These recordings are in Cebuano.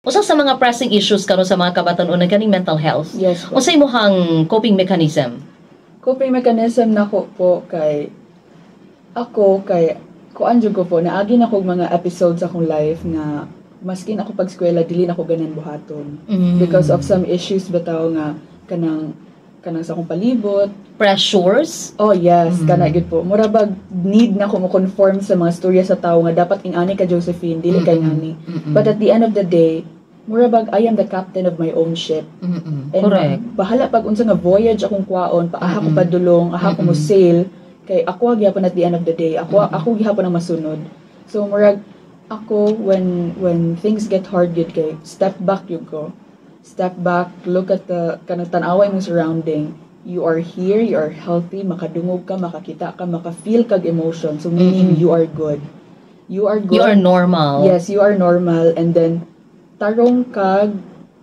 Usa sa mga pressing issues karon sa mga kabatan-on kaning mental health. Yes po. Unsa imong coping mechanism? Coping mechanism nako po kay ako kay kuan jud ko po, naagi na kog mga episodes akong life nga maskin ako pag eskwela, dili na ko ganan buhaton because of some issues bitaw nga kanang sa akong palibot. Pressures? Oh yes, kana gyud po. Mura bag need na ko mo conform sa mga storya sa tao nga dapat ingani ka, Josephine, dili kay ngani. But at the end of the day, mura bag I am the captain of my own ship. And bahala pag unsa nga voyage akong kwaon, paaha ko padulong, aha ko mo sail, kay ako gyapon at the end of the day, ako gihapon ang masunod. So murag ako when things get hard gyud kay step back gyud ko. Step back, look at the kanang tan-away mong surrounding. You are here, you are healthy, makadungog ka, makakita ka, maka-feel kag emotion. So meaning you are good. You are good. You are normal. Yes, you are normal, and then tarong ka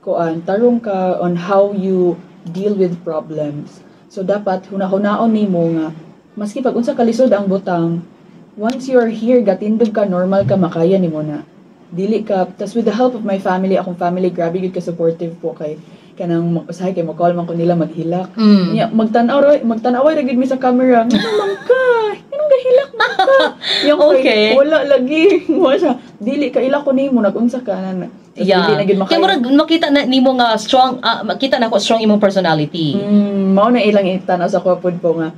kuan, tarong ka on how you deal with problems. So dapat huna-hunaon nimo nga maski pag unsa kalisod ang butang, once you are here, gatindog ka, normal ka, makaya nimo na. Dili ka tas with the help of my family, akong family grabe gyud ka supportive po kay kanang usahay kay mo-call man ko nila maghilak. Nya magtan-aw ra gyud mi sa camera. Ngano man ka? Nganong gahilak man ka? Yung kay, wala lagi. Wa siya. Dili ka ila ko nimo nag-unsa ka na. Tas dili na gyud Kaya murag makita na nimo nga strong, makita na ko strong imong personality. Mao na ilang itanaw sa ko pud po nga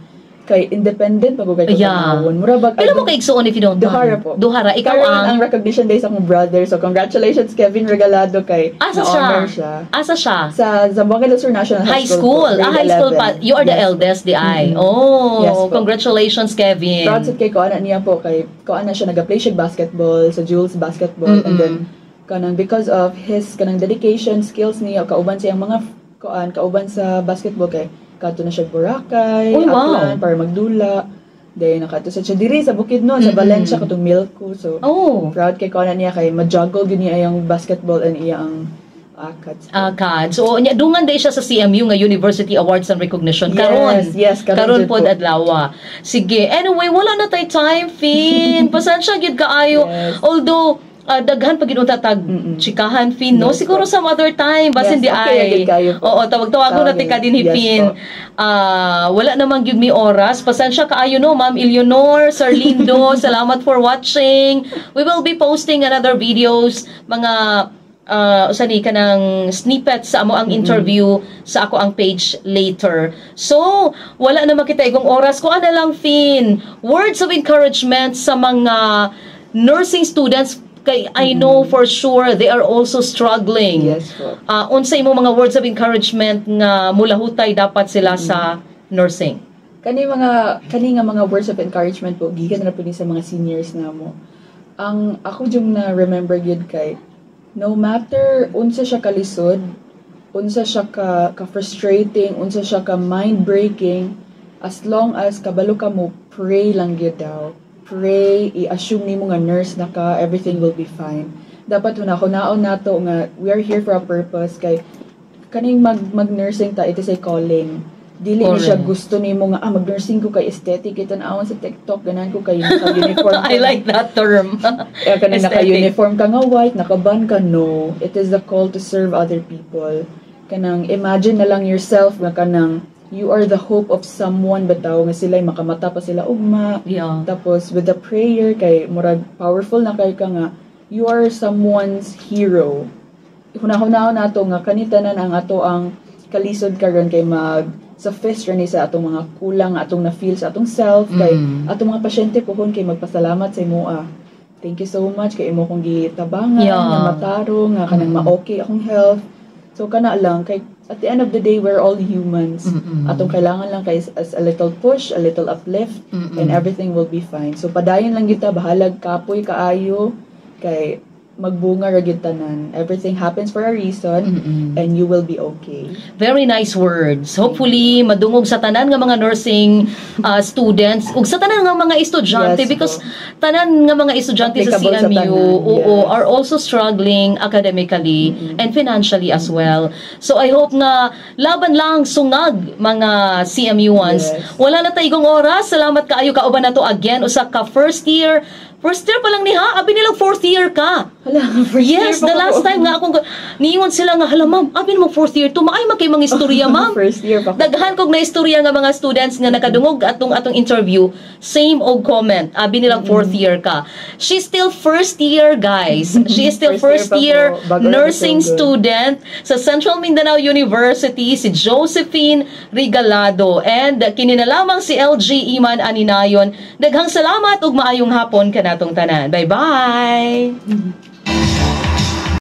kay independent pag kay tanawon. Mura bag Pila mo ka igsuon, if you don't Duhara mind? Po. Duhara. Ikaw Karon ang ang recognition day sa akong brother. So congratulations, Kevin Regalado, kay Asa siya? na-honor siya. Asa siya? Sa Zamboanga del Sur National High High School. School po, Ah, grade high school pa. 11. You are the Yes po. Eldest, diay. Oh, Yes po. Congratulations, Kevin. Proud sad kay ko ana niya po kay ko ana siya nag-play siya basketball sa Jules Basketball and then kanang because of his kanang dedication skills niya kauban sa iyang mga kuan kauban sa basketball kay kadto na siya Boracay, Uy, wow. Aklan para magdula. Then nakadto sa siya diri sa Bukidnon, sa Valencia katong Milko. So proud kay ko ana niya kay ma-juggle gyud niya ang basketball and iya ang acads. Acads. So, nya dungan day siya sa CMU nga University Awards and Recognition karon. Yes, karon Karon jud pod po. Adlaw. Sige. Anyway, wala na tay time, Finn. Pasensya gyud kaayo. Although daghan pa gid unta tag chikahan, Finn, no? Yes Siguro po. Some other time basin Yes, di okay, ay. Gyud kayo po. Oo, tawag-tawagon na Tawag ka din ni Finn. po. Ah, wala namang gyud mi oras. Pasensya kaayo, no, Ma'am Eleonor, Sir Lindo, salamat for watching. We will be posting another videos, mga usa ni kanang snippets sa amo ang interview sa ako ang page later. So, wala na makita igong oras. Ko ana lang, Finn, words of encouragement sa mga nursing students kay I know for sure they are also struggling. Yes po. Unsa imo mga words of encouragement nga mulahutay dapat sila sa nursing? Kani nga mga words of encouragement po gikan na po ni sa mga seniors namo. Ang ako jung na remember gyud kay no matter unsa siya kalisod, unsa siya ka frustrating, unsa siya ka mind breaking, as long as kabalo ka mo pray lang gyud daw. Pray, i-assume nimo nga nurse na ka, everything will be fine. Dapat huna-hunaon nato nga we are here for a purpose kay kaning mag nursing ta, it is a calling. Dili ni siya gusto nimo nga mag-nursing ko kay aesthetic kita naawon sa TikTok, ganahan ko kay naka-uniform I like that term. Eh, kanang Aesthetic. Naka-uniform ka nga white, naka-bun ka, no. It is the call to serve other people. Kanang imagine na lang yourself nga kanang you are the hope of someone bitaw nga sila makamata pa sila ugma. Tapos with the prayer kay murag powerful na kay ka nga you are someone's hero. Hunahunahon nato nga kani tanan ang ato ang kalisod karon kay mag suffice ra ni sa atong mga kulang nga atong na-feel sa atong self kay atong mga pasyente puhon kay magpasalamat sa imoa. Thank you so much kay imo kong gitabangan, nga matarong, nga kanang ma-okay akong health. So kana lang kay at the end of the day we're all humans. Atong kailangan lang kay as a little push, a little uplift and everything will be fine. So padayon lang kita, bahalag kapoy kaayo kay magbunga ra gyud tanan. Everything happens for a reason and you will be okay. Very nice words. Hopefully madungog sa tanan nga mga nursing students ug sa tanan nga mga estudyante because po. Tanan nga mga estudyante sa Applicable sa CMU tanan, oo, yes. are also struggling academically and financially as well. So I hope nga laban lang, sungag mga CMU ones. Wala na tayong oras. Salamat kaayo, kauban nato again usa ka first year First year pa lang ni ha, abi nilang fourth year ka. Hala, first Yes, year pa the last ako. Time nga akong niingon sila nga, "Hala ma'am, abi mo fourth year to, maay man kay mga istorya, ma'am." First year pa ko. Daghan kog na istorya nga mga students nga nakadungog atong interview, same og comment, abi nilang fourth year ka. She's still first year, guys. She is still first First year, year pa po. Bago na nursing sugod. Student sa Central Mindanao University, si Josephine Regalado. And kini na lamang si LG Iman Aninayon. Daghang salamat ug maayong hapon kanatong tanan. Bye-bye.